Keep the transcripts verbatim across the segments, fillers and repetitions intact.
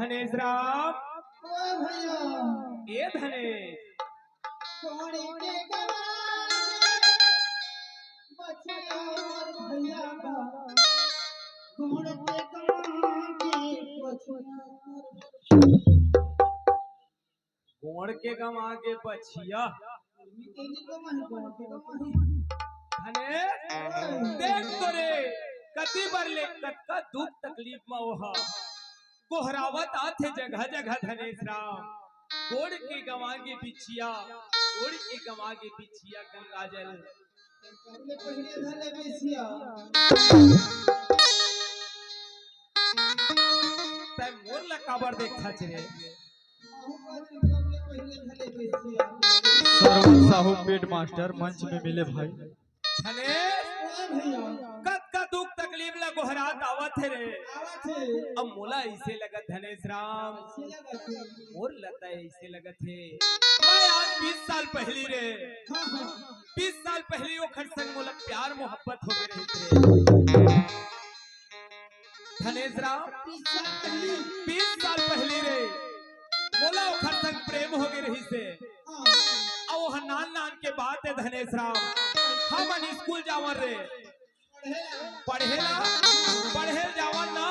धनेश राम। ओ भैया। ए धनेश। कोड़ी के गवा बछिया मोर भैया बा। कोड़ के गवा के बछिया। गोड़ के गंवा के बछिया। धनेश, देख तो रे, कति बर ले कतका दुख तकलीफ म ओहा गोहरावत आथे जगह जगह धनेश राम। गोड़ के गंवा के बिछिया, गोड़ के गंवा के बिछिया गंगा जल। तै मोर ला काबर देखथस रे? सरवन साहू पेड मास्टर मंच में मिले भाई। धनेश, कतका दुख तकलीफ ला गोहरात आवत हे रे। अब मोला अइसे लगत धनेश राम, मोर ला तै अइसे लगत हे, मैं आज बीस साल पहिली रे, बीस साल पहिली ओखर संग मोला प्यार मोहब्बत हो गे रहिस रे। धनेश राम, बीस साल पहिली रे, मोला ओखर संग प्रेम हो गे रहिस हे। अउ ओह नान नान के बात हे धनेश राम, हमन स्कूल जावन रे, पढ़े ला, पढ़े जावन ना,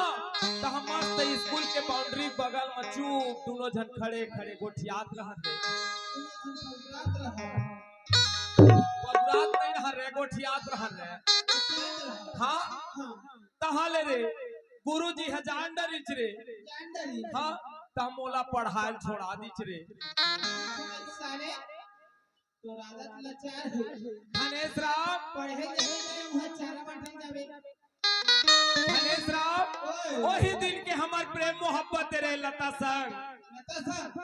त हम मस्त स्कूल के बाउंड्री बगल म चुप दूनों झन खड़े खड़े गोठियात रहन रे। पगुरात नहीं रहन रे, गोठियात रहन रे। हाँ, तहां ले रे, गुरुजी ह जान डरिच रे। हाँ, त मोला पढ़ायल छोड़ा दिच रे। धनेश राम। धनेश राम, ओए। ओही दिन के हमर प्रेम मोहब्बत रे लता संग।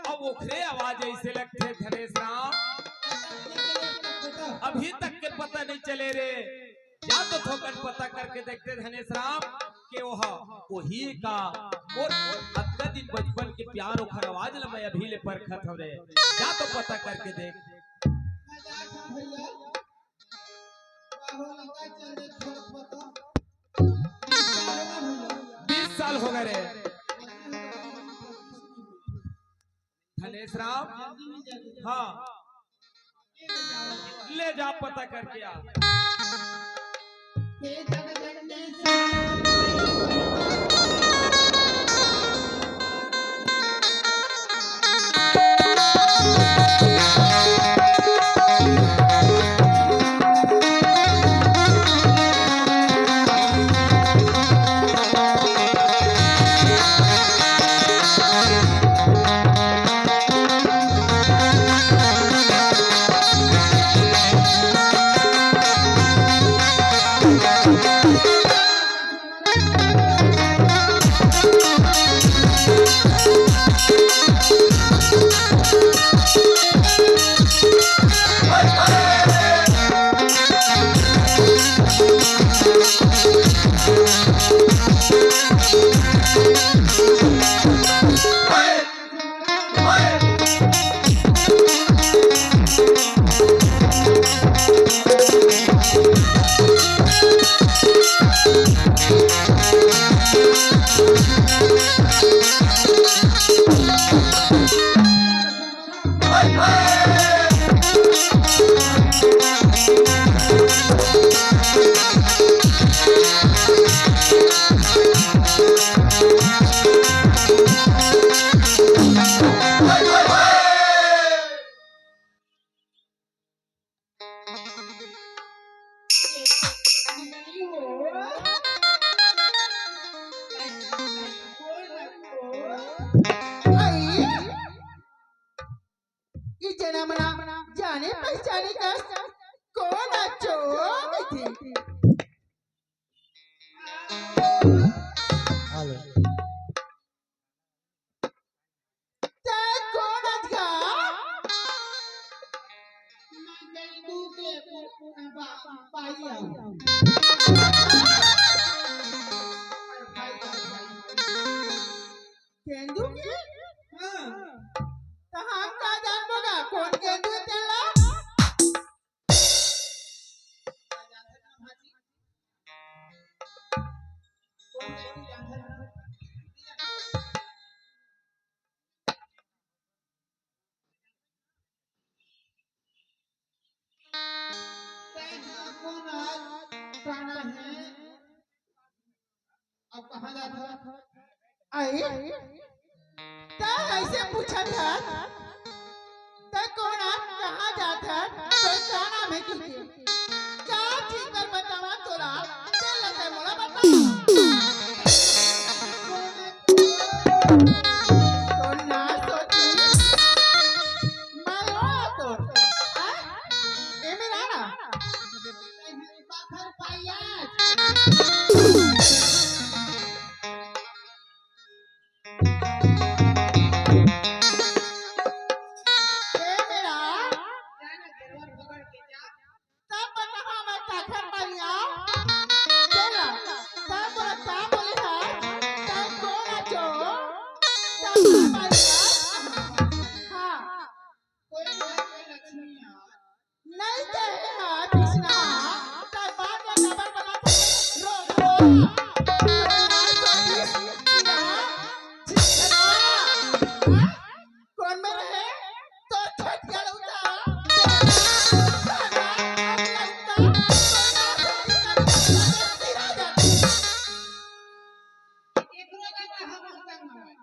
अब ओखरे आवाज अइसे लगथे धनेश राम। अभी तक के पता नहीं चले रे। जा तो थोकन पता करके देखते धनेश राम के ओह ओही का मोर अतका दिन बचपन के प्यार ओखर आवाज ल मैं अभी ले परखत हव रे। जा तो पता करके देख। बीस साल हो गए रे। धनेश राम, हाँ, ले जा पता करके आ। ई जनम ना जाने पहचाने कस कोन अचो कहिथे। हेलो। तै कोन अच गा? केंदू के? हाँ। त हम का जानबो गा, कोन केंदू हे तेला? कोन केंदू जानत हे? कहाँ जात हस? आई, त ऐसे पूछत हस, त कोन अस, कहाँ जात हस, तोर का नाम हे कहिके? का चीज बर बतावंव तोला, तेला तैं मोला बता। तोर नाम सोची, मैं ओ तोर, हाँ? ए मेरा ना। ए मेरा, तब बताहा मैं काखर परिया, तेला, तब बोला, तब बोले हा, तब कोन आचो, तब परिया, हाँ। कोई कोई कोई लक्ष्मी आ। नहीं कहे हा कृष्णा, तब बात में खबर बना थे। रो, रो, रो। कोन में रहे? तोर छठिया लौटा। एकरो जगह हम संग हवय।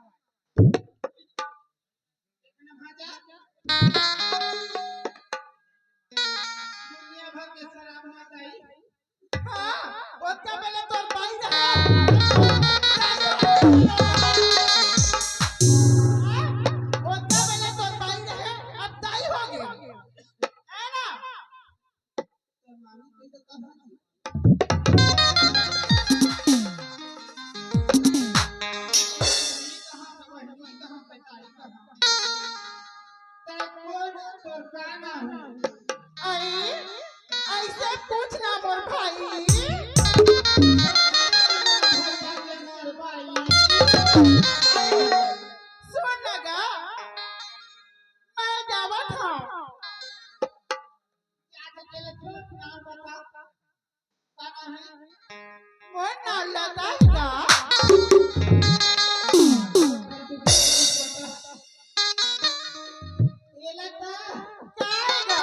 दुनिया भर के शराब मत आई। हाँ, ओतका बेले तोर बाई रहे। हाँ, ओतका बेले तोर बाई रहे, अब दाई हो गे। है ना? आई, ऐसे पूछ ना मोर भाई। सुन ना गा, मैं जावत हंव। मोर नाम लता हे गा। ये लता। का हे गा?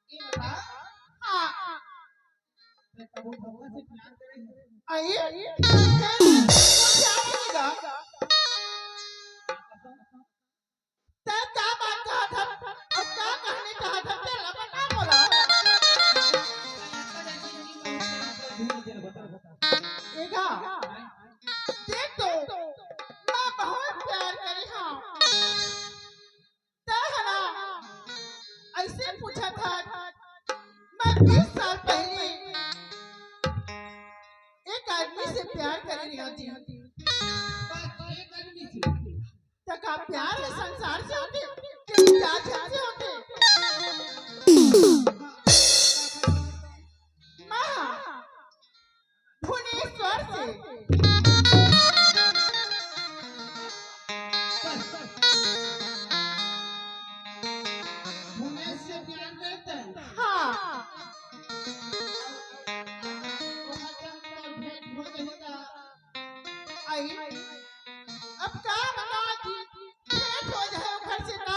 ये बता। हाँ। मैं कबो भगवान से प्यार करे हूँ। आई? प्यार हे गा। तैं का बात कहत हस? अउ का कहना चाहत हस? तेला बता मोला। ए गा, देख तो, मैं बहुत प्यार करे हंव। तैं ह ना, अइसे पूछत हस। मैं बीस साल पहिली एक आदमी से प्यार करे रहेंव जी। बस एक आदमी से? त का प्यार ह संसार से होथे कि चार झन से होथे? मैं ह भुवनेश्वर से। भुवनेश्वर से प्यार करत हस? हाँ। ओकर संग तोर भेंट हो जाही त आई, अब का बतावंव जी, भेंट हो जाए ओकर से त,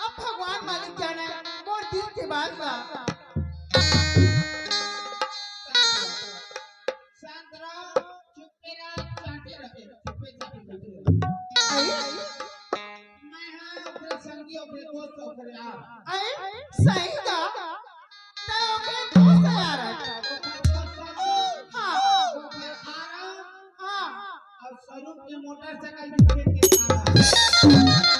अब भगवान मालिक जाने मोर दिल के बात बा। शांत रह, चुप्पे रह, चाटे रह, चुप्पे चाटे रह। आई? मैं हाँ ओकरे संगी, ओकरे दोस्त, ओकरे यार। अरे, सही का? तैं ओकरे दोस्त यार हस। ओकर पसंद, हाँ। ओकर आराम, हाँ। अउ स्वरूप के मोटरसाइकिल भी देख के आराम।